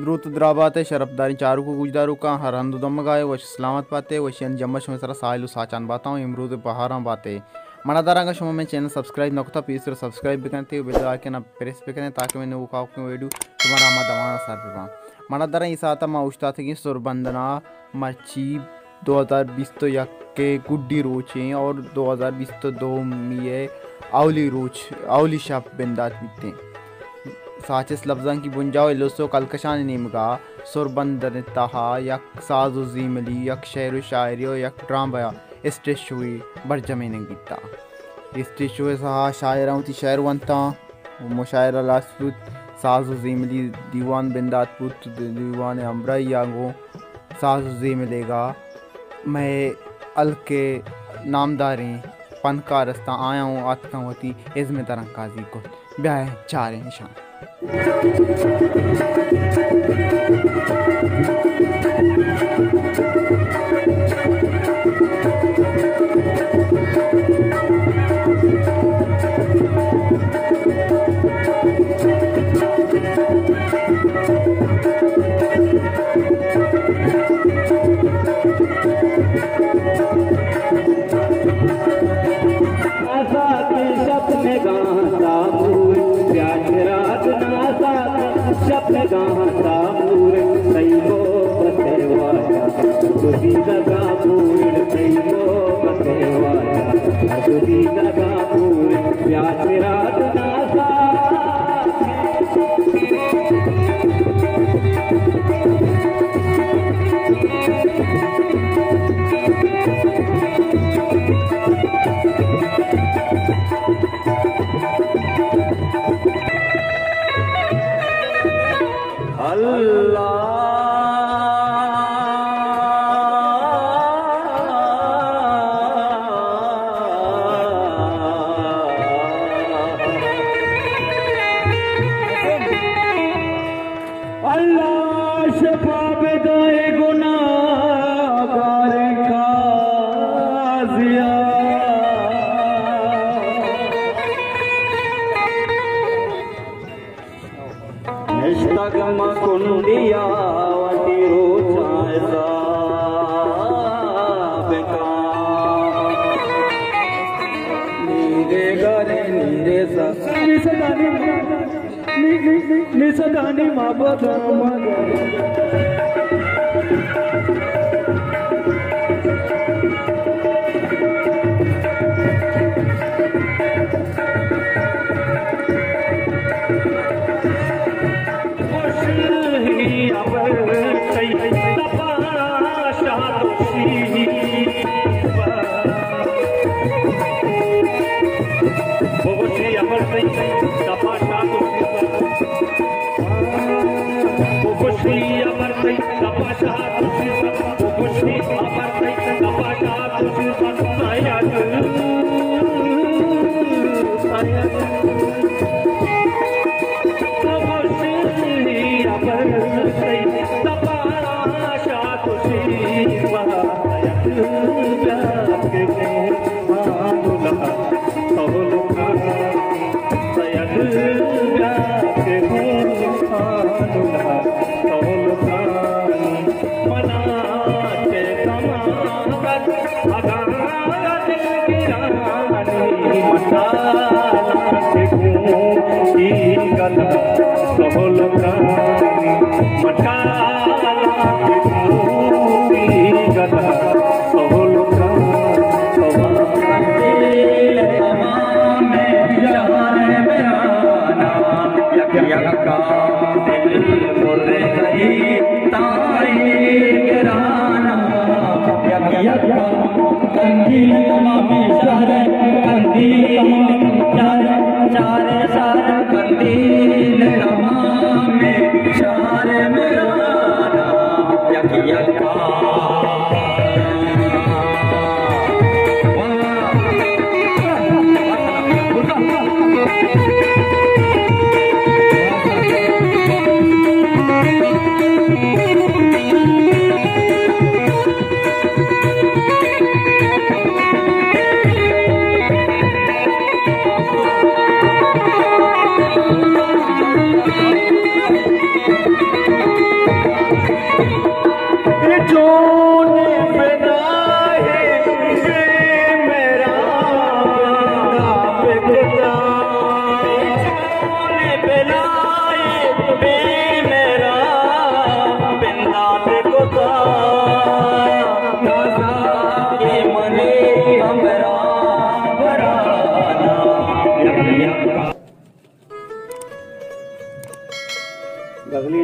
دروت ءُ دراہ بات ئے شرپداریں چاروک ءُ گوشداروکاں، ہر ہند ءُ دمگ ءَ ئے، وش سلامت بات ئے، وشیانی جمہ شمئے سرا ساہیل ءُ ساچان باتاں ءُ امروز ءِ بہاراں بات ئے۔ منا داراں اگاں شما مئے چینل سبسکرائب نہ کتہ، پیسر سبسکرائب بکن ات ءُ بیل آئیکن ءَ پریس بکن ات تاکہ مئے نوکاؤکیں ویڈیو شمارا ہما دمان ءَ سر بباں۔ منا داراں اے ساعت ءَ ما اوشتاتگیں سربندن ءَ، مرچی دو ہزار بیست ءُ یک ءِ گڈی روچیں اور دو ہزار بیست ءُ دومی ءِ اولی روچ، اولی شپ بندات بیتیں۔ ساچس لبزانکی بنجاہ ءُ الس ءُ کلکشانی نیمگا سربندن ءِ تہا یک ساز ءُ زیملی، یک شعر ءُ شاعری ءُ یک ڈرامہ ءِ اسٹیج شوے برجمینگ بیتا۔ اسٹیج شو ءِ سہا شاعراں وتی شعر ونتاں ءُ مشاعرہ ہلاس بوت، ساز ءُ زیملی دیوان بندات بوت، دیوان ءِ ہمراہی ءَ گوں ساز ءُ زیملیگا مئے ہلک ءِ نامداریں پنکار استاں، آیاں اوں آتکاں وتی ازم ءِ درانکازی کت۔ بیائے چاریں اشاں۔ آزاد شپ نگاہ تامور، پیاس رات نہ آزاد شپ نگاہ تامور، تئی محبت ءِ واجہ، تو دیدگا پور، تئی محبت ءِ واجہ، تو دیدگا پور، پیاس رات نہ آزاد۔ اللہ۔ اللہ شفا بدئے گناہگاریں قاضیا۔ نشتگ ما کنڈیا وتی روچاں حساب کاں۔ نیرے گرے نیرے سا۔ نی صدانی، نی، نی، نی، نی صدانی محبت۔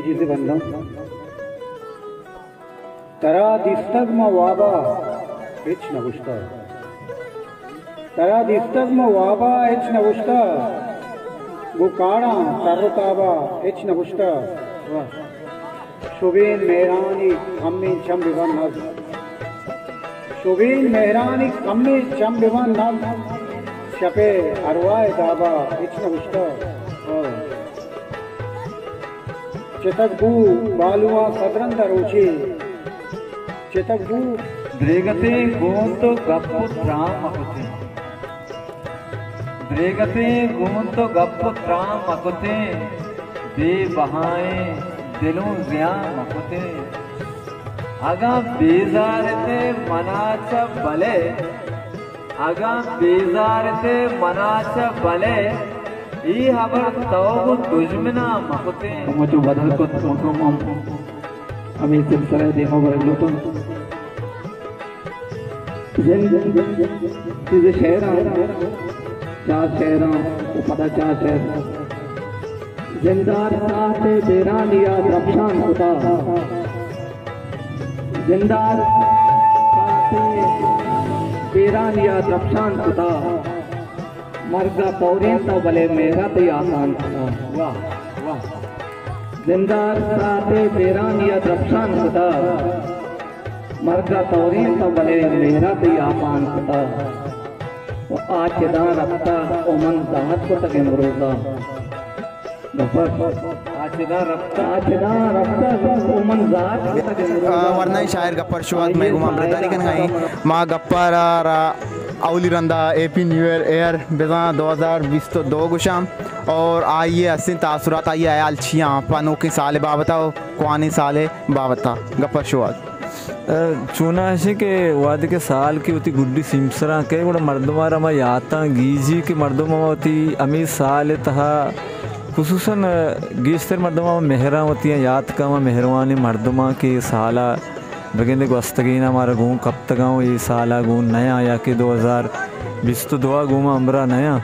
چیزے بنداں۔ ترا دیستگ ما وابا ہچ نہ گوشتہ۔ ترا دیستگ ما وابا ہچ نہ گوشتہ۔ گوں کاڑاں تر و تابا ہچ نہ گوشتہ۔ واہ۔ شبین مہرانی کمیں چم ببن نز۔ شبین مہرانی کمیں چم ببن نز۔ شپے ارواہ دابا ہچ نہ گوشتہ۔ واہ۔ چتگ بو بالواں صدرند ء روچے، چتگ بو۔ دریگتیں گوں تو گپ و تران مکتیں، دریگتیں گوں تو گپ و تران مکتیں، بے بہائیں دلوں زیان مکتیں۔ اگاں بیزارتے منا چہ بلے، اگاں بیزارتے منا چہ بلے، اے ہبر تو گوں دژمناں مکتیں۔ ہمچو بدل کت، مکرم ہم ہمے سلسلہ ء دیما برگ لوٹاں۔ زند چیز شعراں، چار شعراں و پدا چار شعر۔ زندار ساعت بیرانی یاد رخشان کتا۔ زندار ساعت بیرانی یاد رخشان کتا۔ مرگ ء تورینت بلے مہر ء تئی آسان کتا۔ واہ، واہ۔ زندار ساعت بیرانی ء درپشان کتا۔ مرگ ء تورینت بلے مہر ء تئی آسان کتا۔ و آ چداں رپتہ و من زاہت کتگ امروزا۔ گپر۔ آ چداں رپتہ۔ آ چداں رپتہ و من زاہت کتگ امروزا۔ آ، ورنائی شاعر گپر شواد مئے گوما ہمراہداری کنگا ایں۔ ما گپر ء را اولی رندا ہیپی نیو ایئر بزاں دو ہزار بیست و دو گوشاں اور آئی ء ہستیں تاثرات، آئی ء ہیال چی آں پہ نوکیں سال ء بابت ء و کوانیں سال ء بابت ء۔ گپر شواد۔ ء، چوناہا اش کہ وہدے کہ سال کہ وتی گڈی سیمسراں کئے، گڑا مردم ء را ہما یاتاں گیجی کہ مردم ہما وتی ہمے سال ء تہا خصوصاً گیشتر مردم ہما مہراں وتی یات کن، ہما مہروانیں مردماں کہ سال ء بگندے گوستگیناں مارا گون کپتگاں و اے سال ء گون نیاں یا کہ دو ہزار بیست و دو ء گون ما ہمراہ نیاں۔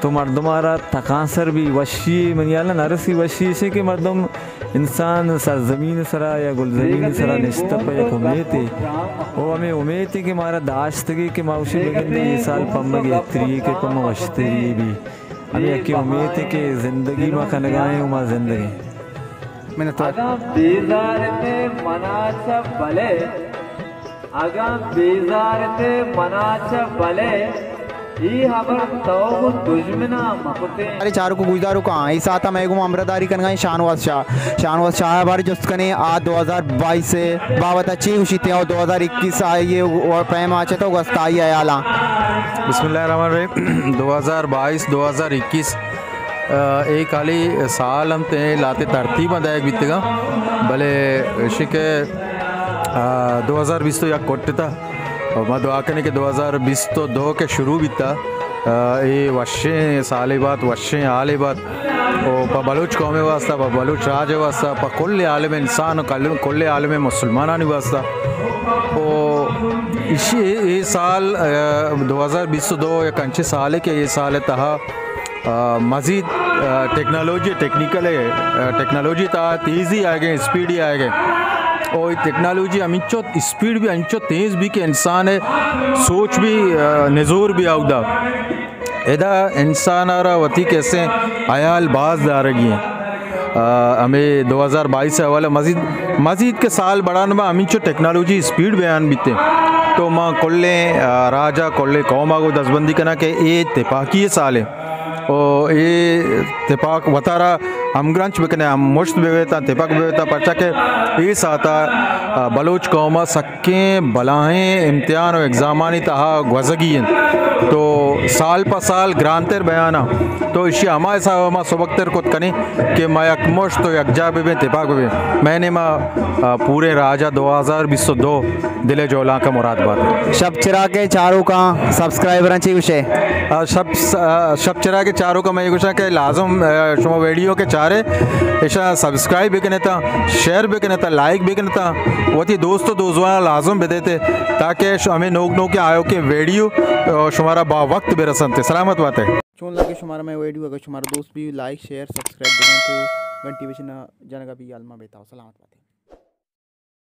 تو مردم ء را تکانسر بی وشی، منی ہیال ء نرسی وشی ایشیں کہ مردم انسان سرزمین ء سرا یا گلزمین ء سرا نشتہ پہ یک امیتے، او ہمے امیتے کہ مارا داشتگی کہ ما اوشی بگندے اے سال پمگے ہتری کہ پہ ما وشتری بی۔ ہمے یکیں امیتے کہ زندگی ما کنگائیں و ما زندگیں۔ منتوار۔ اگاں بیزارتے منا چہ بلے، اگاں بیزارتے منا چہ بلے، اے ہبر تو گوں دژمناں مکتیں۔ ارے چاروک و گوشداروکاں، اے ساعت ء مئے گوما ہمراہداری کنگا ایں شاہنواز شاہ۔ شاہنواز شاہ ء بارے جست کنیں، آ دو ہزار بائیس ء بابت ء چی گوشیت ء دو ہزار اکیس آئی ء پیما چتو گوست آئی ء ہیالاں۔ بسم اللہ الرحمن الرحیم۔ دو ہزار بائیس، دو ہزار اکیس، آ، اے کالی سال ہم تے لاتے ترتیب دائگ بیتگا، بلے اشی کہ، آ، دو ہزار بیست و یک کٹتا۔ و ما دعا کنیں کہ دو ہزار بیست و دو کہ شروع بیتا، آ، اے وشیں سالے بات، وشیں حالے بات۔ و پہ بلوچ قوم واسطہ، پہ بلوچ راج واسطہ، پہ کل عالم انسان و کل، کل عالم مسلمانانی واسطہ۔ و اشی اے، اے سال، آ، دو ہزار بیست و دو یک انچیں سالے کہ اے سال تہا آ، مزید، آ، ٹیکنالوجی، ٹیکنیکل، آ، ٹیکنالوجی تہا تیزی آئیگیں، اسپیڈی آئیگیں۔ او اے ٹیکنالوجی ہمینچو اسپیڈ بی، ہمینچو تیز بی کہ انسان ء سوچ بی، آ، نزور بی اودا۔ ادا انسان ء را وتی کسیں حیال باز دارگی ہیں۔ آ، ہمیں دو ہزار بائیس ء حوالہ مزید، مزید کہ سال بڑھان با ہمینچو ٹیکنالوجی اسپیڈ بیان بیتے۔ تو ما کلیں، آ، راج ء کلیں قوم ء گوں دزبندی کناں کہ اے تپاکی سالے۔ و اے تپاک وتارا ہمگرنچ بکنے، ہم مشت ببیتاں، تپاک ببیتاں، پرچا کہ اے ساعتا، آ، بلوچ قوم ء سکیں بلاہیں امتحان و ایگزامانی تہا گوزگی انت۔ تو سال پہ سال گرانتر بیانا۔ تو اشی ہما حساب ما سبکتر کت کنیں کہ ما یک مشت و یکجا ببیں، تپاک ببیں۔ میں نے ما، آ، پورے راجا دو ہزار بیست و دو دل ء جولانک ء مراد بات۔ شپ چراگ ء چاروکاں، سبسکرائبراں چی گوشے؟ آ، شپ س-، آ، شپ چراگ ء چاروکاں من اے گوشاں کہ لازم، آ، شما ویڈیو کہ چارے، ایشاں سبسکرائب بکنتا، شیئر بکنتا، لائک بکنتا، وتی دوست و دوزوانا لازم بدیتے تاکہ ش-، ہمیں نوک نوکیں آیوکیں ویڈیو، آ، شمارا با وقت برسنتے۔ سلامت باتے۔ چون لگے شمارا مئے ویڈیو؟ اگر شمارا دوست بی، لائک، شیئر، سبسکرائب بکنتے۔ گھنٹی بشنا جنگا بی، حال ما بیتا، سلامت باتے۔